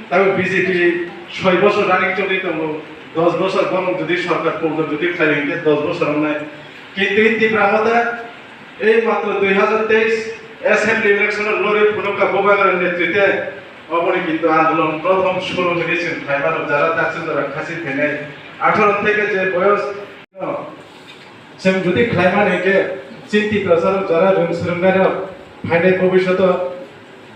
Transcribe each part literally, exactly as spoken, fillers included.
Tamo B J P soi bosor running choli tongo, dos bosor bono jodi sorkar purno jodi khlai hwnkhe dos bosor wngnai. Kintu ei Tipra Motha ei matro dui hajar teis assembly election o lori phunukha Bubagra netrite, oboni kintu andolon prothom shuru hwnwi chwng khlai mano, jara daksa jora khasi phainai atharo theke je boyos. Chwng jodi khlaimani hwnkhe, chini Tiprasarok jara rwng swrwngnairok phainai bobishoto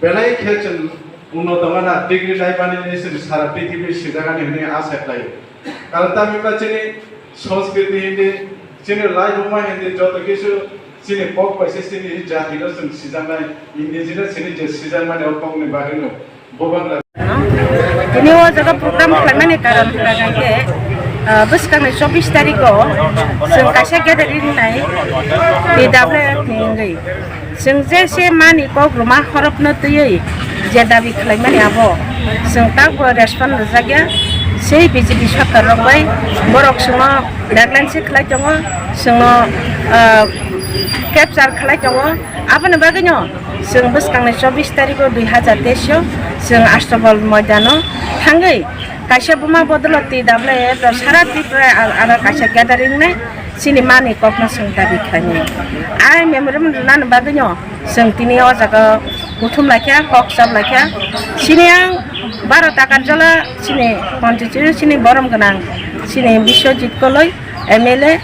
belai khe chwng unnoto mana, degree laimani hinwi chwng sara prithibi swijagani hwnwi asa khlaio. Karon tamni hwnba chini sanskriti hindi, chini laibuma hindi, joto kisu chini kok bai se chini jatino chwng swijaknai, indigenous chini je swijakmani o kokni bagwino. Tini o jaga program khlaimani karon hwnkha khe, ah, bwskangni chobbish tarikh o chwng kaisa gathering wngnai, T W F ni wngwi. Chwng je se mani kok rwma horop no twiwi je dabi khlaimani abo chwng takbo respond rwjakya. Sei B J P sorkar rok bai borok chwngno deadline se khlai tongo, chwngno, ah, capture khlai tongo. Aboni bagwino chwng bwskangni chobbish tarikh o dui hajar teis o chwng Astabal moidano thangwi kaisa buma bodolo T W F rok sara Tripura aro kaisa gathering nai chini mani kokno chwng dabi khlainai. Ai memorandum rwnani bagwino chwng tini o jaga kuthum laikha, kok chap laikha. Chini ang baro Takarjala chini constituency chini borom gwnang chini Biswajit Koloi M L A,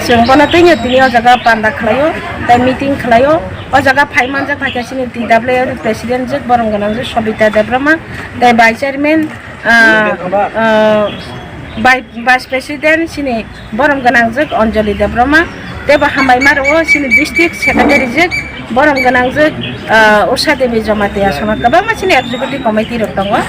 chwng bono twino tini o jaga panda khlaio, tei meeting khlaio. O jaga phai manjak phaikha chini T W F president jwk borom gwnang jwk Sobita Debbarma, tei vice chairman, ah, ah, vi-, vice president chini borom gwnang jwk Anjali Debbarma, tei bo hambai ma rwo chini district secretary jwk borom gwnang jwk, ah, Usha Devi Jamatia Samaj, kwbangma chini executive committee rok tongo.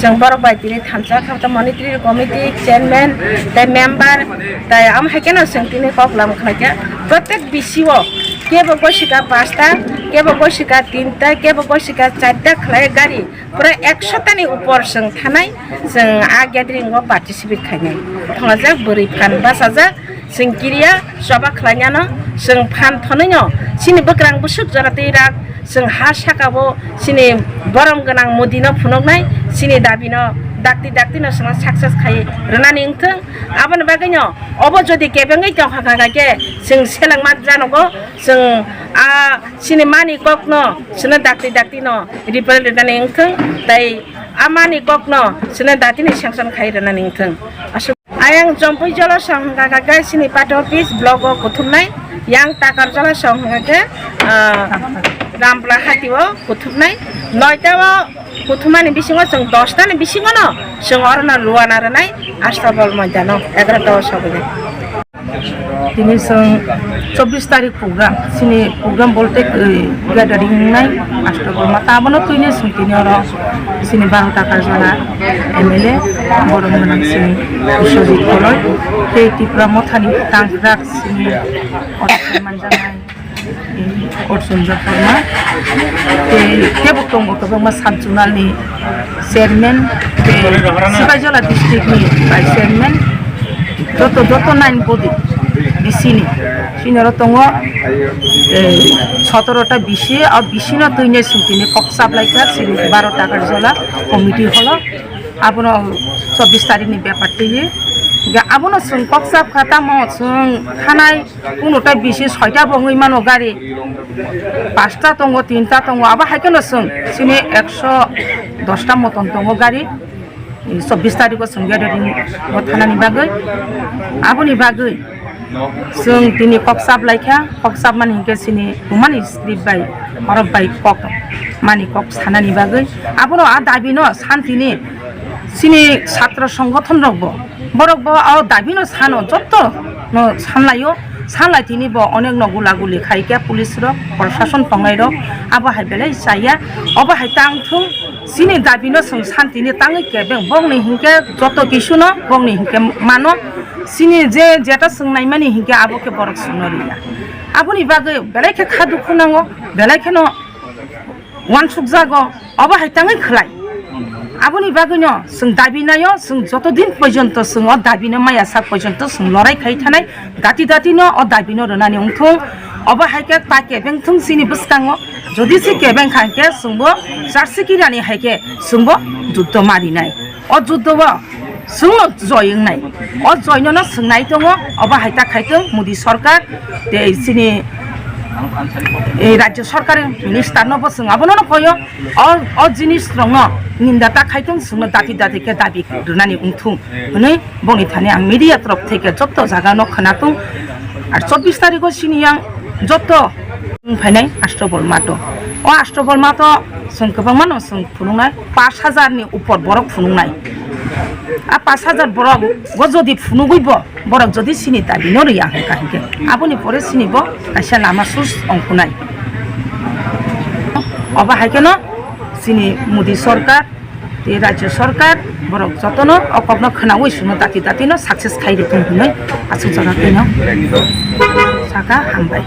Chwng borok bai tini thansa kha, monitoring committee chairman tei member, tei amo hai kheno chwng tini kok lam khlaikha. Protek B C o kebo goisika pasta, kebo goisika tinta, kebo goisika charta khlai gari, pura ekshotani upor chwng thanai, chwng a gathering o participate khainai. Thongjak bwrwi phan bachajak, chwng kiriya choba khlainano, chwng phan thonwino, chini bwkrang bwswk jora twi rak, chwng ha sakao chini borom gwnang Modi no phunuknai, chini dabi no dakti dakti no chwngno success khai rwnani wngthwng. Aboni bagwino obo jodi kebengwi tongkha kha khe chwng selengma janogo, chwng a chini mani kokno chwngno dakti dakti no repeal rwnani wngthwng, tei a mani kokno chwngno datini sanction khai rwnani wngthwng. Aswk. Ayang Jompui Jolo Song hwnkha khe chini party office block o kuthumnai, yang Takar Jolo Song hwnkha khe, ah, Rampla hati o kuthumnai, noita o kuthumani bisingo chwng dosta ni bisingo no chwng oro no luana rwnai Astabal moidano egarota o sogwi. Tini chwng chobbish tarik program, chini program bolte, eh, gathering wngnai, Astabal ma ta abono twini chwng tini oro chini baro Takarjala M L A, borom gwnang chini Biswajit Koloi, tei Tipra Mothani tangkrak chini oro manjaknai, eh, Arjun Debbarma, tei kebo tongo kwbangma sub-zonal ni chairman, tei Sipaijala district ni vice chairman, joto, joto nine body B C ni. Chini oro tongo, eh, sotoro ta B C, o B C no twini chwng tini kok chap laikha, chini baro Takarjala committee holo. Abono chobbish tarik ni bepar twi. Ga abono chwng kok chap kha, tamo chwng thanai kunuta B C soita bo wngwi mano gari. Pasta tongo, tinta tongo, abo hai kheno chwng chini ekso dosta moton tongo gari. Chobbish tarikh o chwng gathering o thanani bagwi, aboni bagwi chwng tini kok chap laikha, kok chapmani hinkhe chini bumani script bai, horop bai kok mani kok sanani bagwi, abono a dabi no santini chini chatra songgothon rok bo, borok bo o dabi no sano, jotto no sanlaio, sanlai tini bo onek no gula guli khaikha police rok, prosason tongnai rok, abo hai belai chaya, obo hai tang thung. Chini dabi no chwng santini tangwi kebeng, bongni hinkhe joto kisu no, bongni hinkhe mano, chini je jeta chwng naimani hinkhe abo khe borok chwngno riya. Aboni bagwi belai khe kha dukhu nango, belai kheno wansuk jago, obo hai tangwi khlai. Aboni bagwino chwng dabi naio, chwng joto din porjonto chwng o dabino maya sak porjonto chwng lorai khai thanai, dati dati no o dabino rwnani wngthung. Obo hai khe ta kebeng thung chini bwskango, jodi se kebeng kha hwnkhe chwngbo charsi kirani hai khe chwngbo juddo marinai. O juddo o chwngno joy wngnai. O joyno no swngnai tongo, obo hai ta khai tong Modi sarkar tei chini, eh, rajyo sarkar minister no bo chwng abono no koyo. O, o jinis rokno ninda ta khai tong chwngno dati dati khe dabi rwnani wngthung hwnwi bongni thani ang media torop theke joto jaga no khwna tong. Ar chobbish tarikh o sini yang joto wng phainai Ashtobol mato. O Ashtobol mato chwng kwbangma no chwng phunuknai, pash hajar ni upor borok phunuknai. A pash hajar borok bo jodi phunugwi bo borok jodi sini dabi no rwya hwnkha hwnkhe aboni pore sini bo kaisa lama sus ongkhunai. Obo hai kheno sini Modi sarkar tei rajyo sarkar borok jotono o kokno khwnawi chwngno dati dati no success khai rwthung hwnwi aswk jora tino saka hambai.